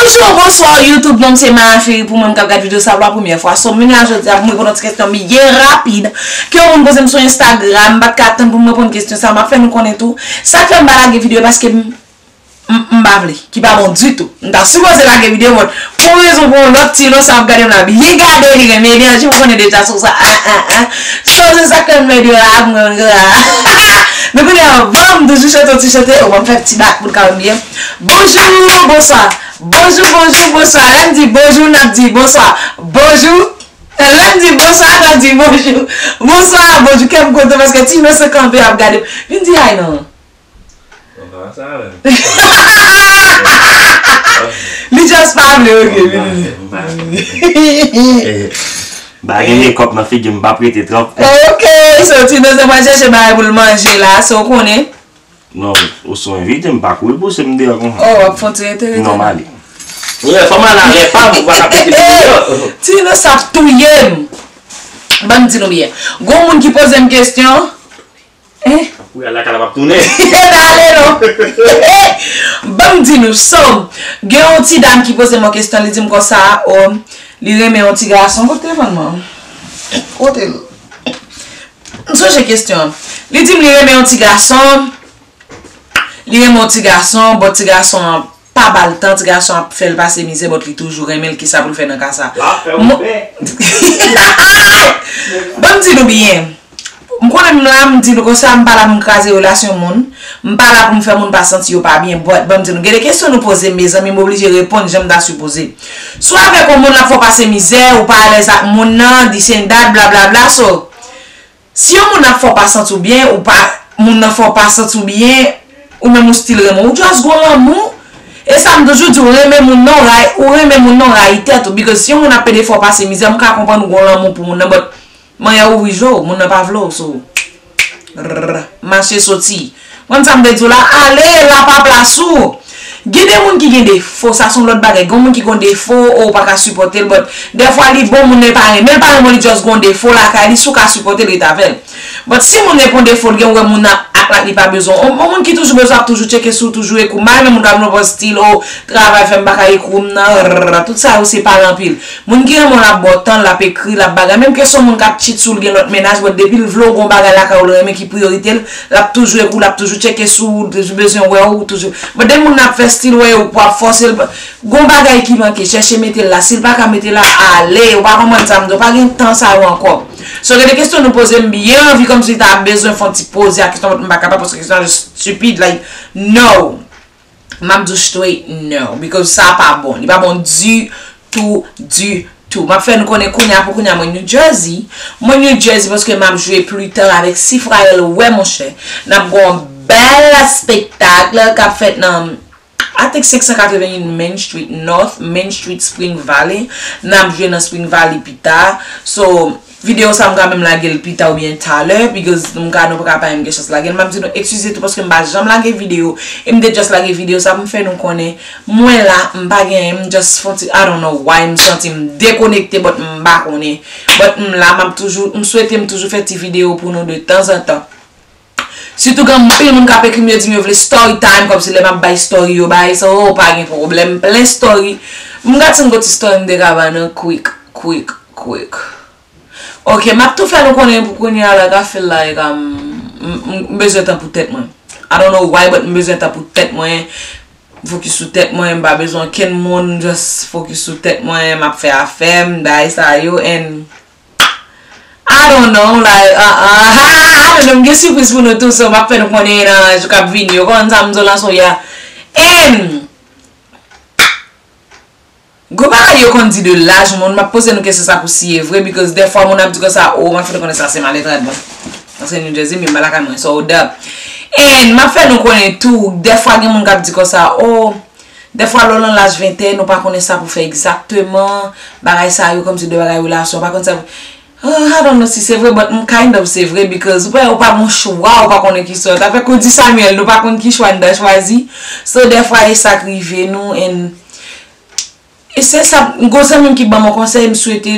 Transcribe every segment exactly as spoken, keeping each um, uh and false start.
Bonjou, bonswa YouTube, non m se Maya Ferry. Pou mwen m k ap gad videyo sa pou la premyè fwa, so m vini la jodi a pou m reponn yon ti kesyon byen rapid ke yon moun poze m sou Instagram. M pa t ka tann pou m reponn kesyon sa, m ap fè nou konnen tou sa k fè m pa lage videyo, paske m, m, m pa vle, ki pa bon ditou. M ta sipoze lage videyo, but pou yon rezon pou yon lòt, Ti Inosan ap gade m la, byen gade, li renmen, li anje, m konnen deja sou sa, ah, ah, ah. So, se sa k fè m videyo la, m, m, ah. Men kounye a, ban m toujou chante yon ti chante, o, ban m fè ti bak pou l ka wè m byen. Bonjou, bonswa. Bonjou, bonjou, bonswa. Lè m di bonjou, n ap di bonswa. Bonjou. Lè m di bonswa, n ap di bonjou. Bonswa, bonjou. Kè m kontan paske Ti Inosan kanpe ap gade m. Vin di ay non. Li just pa vle, ok, vin di. Eh, ba gen mekòp nan figi m, m pa prete twòp. Ok, so Ti Inosan pral chèche bagay pou l manje la, so w konnen. Non, ou sou envite m, pa kouri pouse m deyò konsa. Oh, w ap fè yon ti rete, rete. Non, m ale. Wi, fò m al avè pa m, ou pa ka pete m deyò. Ti Inosan ap touye m. Ban m di nou byen. Gon moun ki poze m kesyon. Hein? Ap kouri al lakay la, m ap tounen. N ale non. Ban m di nou, so, gen yon ti dam ki poze m yon kesyon, li di m konsa, oh, li renmen yon ti gason. Kote telefòn mwen? Kote l? M sonje kesyon an. Li di m li renmen yon ti gason. Li renmen yon ti gason, but ti gason an pa ba l tan, ti gason an ap fè l pase mizè, but li toujou renmen l, kisa pou l fè nan ka sa? L ap fè w pè. Ban m di nou byen. M konnen m la, m di nou konsa, m pa la pou m kraze relasyon moun. M pa la pou m fè moun pa santi yo pa byen, but ban m di nou, gen de kesyon nou poze m, mezanmi, m oblije reponn jan m ta sipoze. Si w avèk yon moun, l ap fè w pase mizè, ou pa alèz ak moun nan, this and that, blablabla, so, si yon moun ap fè w pa santi w byen, ou pa, moun nan fè w pa santi w byen, ou menm ou still renmen w, ou just gon lanmou. E sa m toujou di w, renmen moun nan, ou renmen moun nan, ou rayi tèt ou. Because si yon moun ap pede fè w pase mizè, m ka konprann ou gon lanmou pou moun nan, but manyè w ouvri je w, moun nan pa vle w, so. Rrr, mache soti. Konn sa m vle di w la, ale, la pa plas ou. Gen de moun ki gen defo, sa se yon lòt bagay. Gen moun ki gon defo, ou pa ka sipòte l, but dèfwa li bon, moun nan pa renmen l, pa renmen w, li just gon defo lakay li, si w ka sipòte l, ret avè l. But si moun nan gon defo, l gen, ou wè moun nan act like li pa bezwen w. Yon moun ki toujou bezwen w ap toujou tcheke si w toujou ekri w. M pa renmen moun k ap nan pòz stil, oh, travay fè m pa ka ekri w, m nan, rrr, tout sa yo se pale anpil. Moun ki renmen w l ap ba w tan, l ap ekri, l ap bagay. Menm ke se yon moun k ap cheat sou l, gen lòt mennaj, but depi l vle w, gon bagay lakay ou l renmen ki priyorite l, l ap toujou ekri w, l ap toujou tcheke si w, toujou bezwen wè w, toujou. But depi moun nan ap fè stil wè w, pou ap fòse l, gon bagay ki manke, chèche mete l la. Si l pa ka mete l la, ale, ou pa konprann sa m di w, pa gen tan sa yo ankò. So, gen de kesyon nou poze m, byen anvi kòmsi ta bezwen fè yon ti poze a kesyon, but m pa kapab paske kesyon an just stupid, like, no. M ap di w straight no, because sa pa bon. Li pa bon ditou, ditou. M ap fè nou konnen kounye a pou kounye a mwen New Jersey. Mwen New Jersey paske m ap jwe plitan avèk Sifrael, wè monchè. N ap gen yon bèl espektak k ap fèt nan, I think, senk san katreven Main Street North, Main Street Spring Valley. N ap jwe nan Spring Valley pita. So, videyo sa m ka menm lage l pita oubyen talè, because m ka, nou pa ka pa menm gen chans lage l. M ap di nou eskize tou paske m pa janm lage videyo, e m te just lage videyo sa pou m fè nou konnen mwen la, m pa gen anyen, m just fè yon ti, I don't know why, m santi m dekonekte, but m pa konnen. But m la, m ap toujou, m swete m toujou fè ti videyo pou nou de tanzantan. Sitou gen anpil moun k ap ekri m, yo di m yo vle story time, kòmsi lè m ap bay story yo, bagay sa, oh, pa gen pwoblèm, plen story. M gad si m gon ti story m te ka ba nou, quick, quick, quick. Ok, m ap tou fè nou konnen pou kounye a la, ka feel like, um, m, m, m bezwen tan pou tèt mwen. I don't know why, but m bezwen tan pou tèt mwen. M fokis sou tèt mwen, m pa bezwen okenn moun, just fokis sou tèt mwen, m ap fè afè m, bagay sa yo, and I don't know, like, uh, uh, I don't know, m gen sipriz pou nou tou, so m ap fè nou konnen nan jou k ap vini yo, konn sa m di w lan sou ya. And, gon bagay yo konn di de laj moun, m ap poze nou kesyon sa pou si e vre, because dèfwa moun ap di konsa, oh, m ap fè nou konnen sa se maletranj, bon. Paske New Jersey, m pa lakay mwen, so, hold up. And, m ap fè nou konnen tou, dèfwa gen moun k ap di konsa, oh, dèfwa lè w nan laj ventèn, ou pa konnen sa pou fè egzakteman, bagay sa yo, kòmsi de bagay relasyon, ou pa konn sa pou, oh, I don't know si se vre, but m kind of se vre, because ou pa, ou pa gon chwa, ou pa konnen kisa w ta fè. Kou di Samuel, nou pa konn ki chwa n ta chwazi. So, dèfwa, e sa k rive nou, and, e se sa, gon zanmi m ki ban m yon konsèy, m swete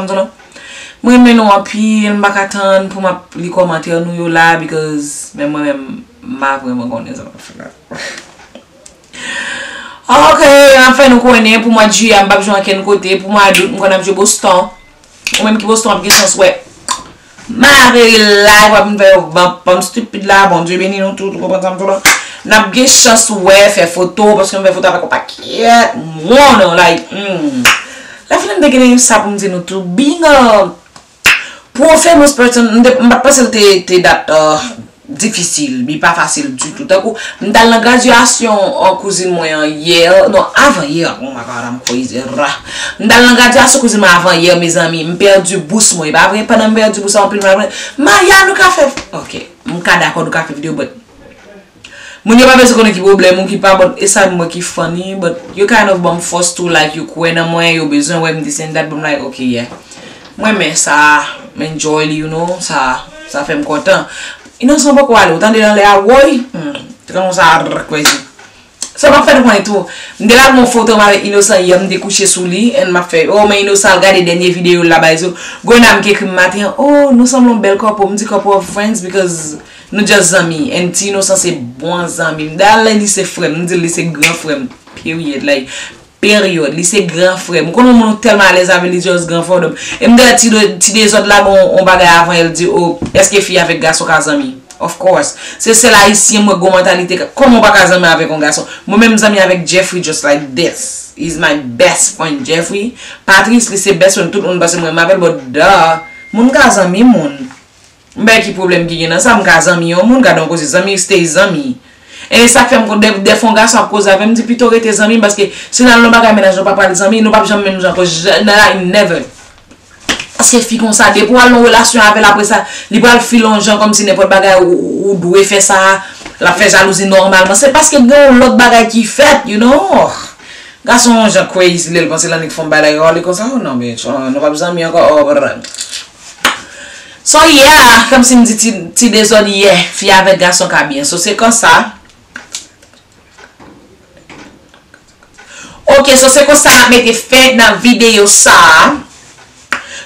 sa m di w la? Mwen renmen nou anpil, m pa ka tann pou m ap li kòmantè nou yo la, because men mwen menm, m pa vrèman konnen sa m ap fè la. Ok, m ap fè nou konnen pou mwa jiyè, m p ap jwe ankenn kote, pou mwa dout, m konn ap jwe Boston. Ou menm ki Boston, w ap gen chans wè Marie live, w ap vin fè yo ban, ban m stupid la, Bondye beni nou tout, ou konprann sa m di w la? N ap gen chans wè, fè foto, paske m fè foto avèk yon pakèt moun, like, hmm. Lè fini m te gen sa pou m di nou tou, bingo! Pou yon famous person, m te, m pa t panse l te, te dat, uh, difisil, li pa fasil ditou. Tankou, m t al nan gradyasyon, uh, kouzin mwen an yè, non, avan yè, oh my God, I'm crazy, ra. M t al nan gradyasyon kouzin mwen avan yè, mezanmi, m pèdi bous mwen, e pa vre? Pandan m pèdi bous la, anpil moun ap mande, Maya, nou ka fè, ok, m ka dakò nou ka fè videyo, but moun yo pa bezwen konnen ki pwoblèm ou ki pa, but e sa m wè ki funny, but yo kind of ban m fòs tou, like, yo kwè nan mwen, yo bezwen wè m this and that, but m like, ok, yeah. Mwen men sa, m enjoy li, you know, sa, sa fè m kontan. Inosan poko ale, ou tande nan lè a, woy, hmm, tran sa, crazy. Sa m ap fè nou konnen tou. M te lage yon foto m avèk Inosan yè, m te kouche sou li, and m ap fè, oh, men Inosan al gade dènye videyo l la bay zo. Gwo nanm ki ekri m maten an, oh, nou sanble yon bèl kòpo. M di kòpo of friends because nou just zanmi. And Ti Inosan se bon zanmi m. Dayè li se frè m, m di l li se gran frè m. Period. Like, peryòd. Li se gran frè m. Ou konn yon moun ou tèlman alèz avè li, just gran frè w. E m dayè Ti, Ti Dezòd la gen yon bagay avan, el di, oh, èske fi avèk gason ka zanmi? Of course. Se sèl ayisyen m wè gwo mantalite. Kòman w pa ka zanmi avèk yon gason? Mwen menm m zanmi avèk Jeffrey just like this. He's my best friend, Jeffrey. Patrice, li se best friend tout moun pase mwen m avè l, but duh. Moun ka zanmi moun. M pa ki pwoblèm ki gen nan sa, m ka zanmi yon moun, gade yon koze, zanmi stay zanmi. E sa k fè m konn dè, dèfwa yon gason ap koze avè m, m di pito rete zanmi, paske si n al nan bagay mennaj nou pa pral zanmi, nou p ap janm menm jan, cause j-, n-, like, never. Paske fi konsa, depi w al nan relasyon avè l, apre sa, li pral feel yon jan kòmsi nenpòt bagay ou, ou, ou dwe fè sa, l ap fè jalouzi nòmalman. Se paske gen yon lòt bagay ki fèt, you know. Gason yon jan crazy lè l panse l annik fè yon bagay, oh, li konsa, oh non, bitch, oh, nou p ap zanmi ankò, oh, brr. So, yeah, kòmsi m di Ti, Ti Dezòd, yeah, fi avèk gason ka byen. So, se konsa. Ok, so se konsa n ap mete fen nan videyo sa a.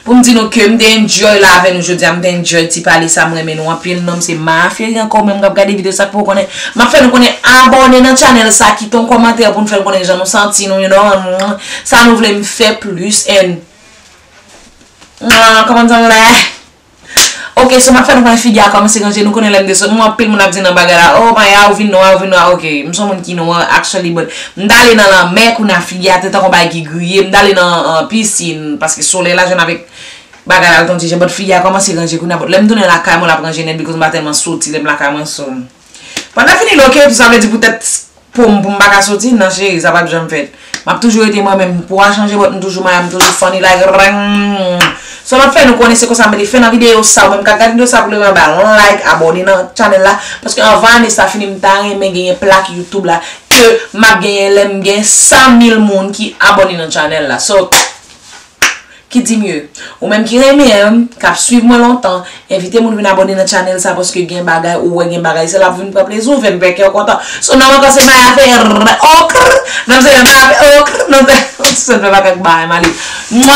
Pou m di nou ke m te enjoy la avè nou jodi a, m te enjoy ti pale sa, m renmen nou anpil. Non m se Maferi ankò, ou menm k ap gade videyo sa k poko konnen. M ap fè nou konnen abòne nan channel sa, kite yon kòmantè pou n fè n konnen jan nou santi nou, you know, sa nou vle m fè plis, and, ah, kòman di anglè? Ok, so m ap fè nou konnen figi a kòmanse ranje, nou konnen lè m desann, m wè anpil moun ap di nan bagay la, oh my, a ou vin nwa, ou vin nwa, ok, m se yon moun ki nwa, actually, but m t ale nan lanmè kounye a figi a te tankou bagay ki griye, m t ale nan, uh, pisin, paske solèy la jwenn avèk bagay la, l t on ti jan, but figi a kòmanse ranje kounye a, but lè m tounen lakay mwen, l ap ranje nèt, because m pa tèlman soti lè m lakay mwen, so. Pandan fini loke, sa vle di poutèt po m, pou m pa ka soti, non cheri, sa p ap janm fèt. M ap toujou rete mwen menm, po a chanje, but m toujou maya, m toujou funny like reng. So, m ap fè nou konnen se konsa m mete fen nan videyo sa, ou menm k ap gade videyo sa pou lemen anba, like, abòne nan channel la, paske anvan ane sa fini, m ta renmen genyen plak YouTube la, ke m ap genyen lè m gen san mil moun ki abòne nan channel la. So, Ki di mye? Ou menm ki renmen m, k ap swiv mwen lontan, envite moun vin abòne nan channel sa, paske gen bagay, ou wè gen bagay, se l ap vin pran plezi, ou fè m fè kè w kontan. So, non m ankò se Maya fè r-, okr, non m se Maya fè okr, non m fè, se fè bagay, bagay, m ale. Mwa!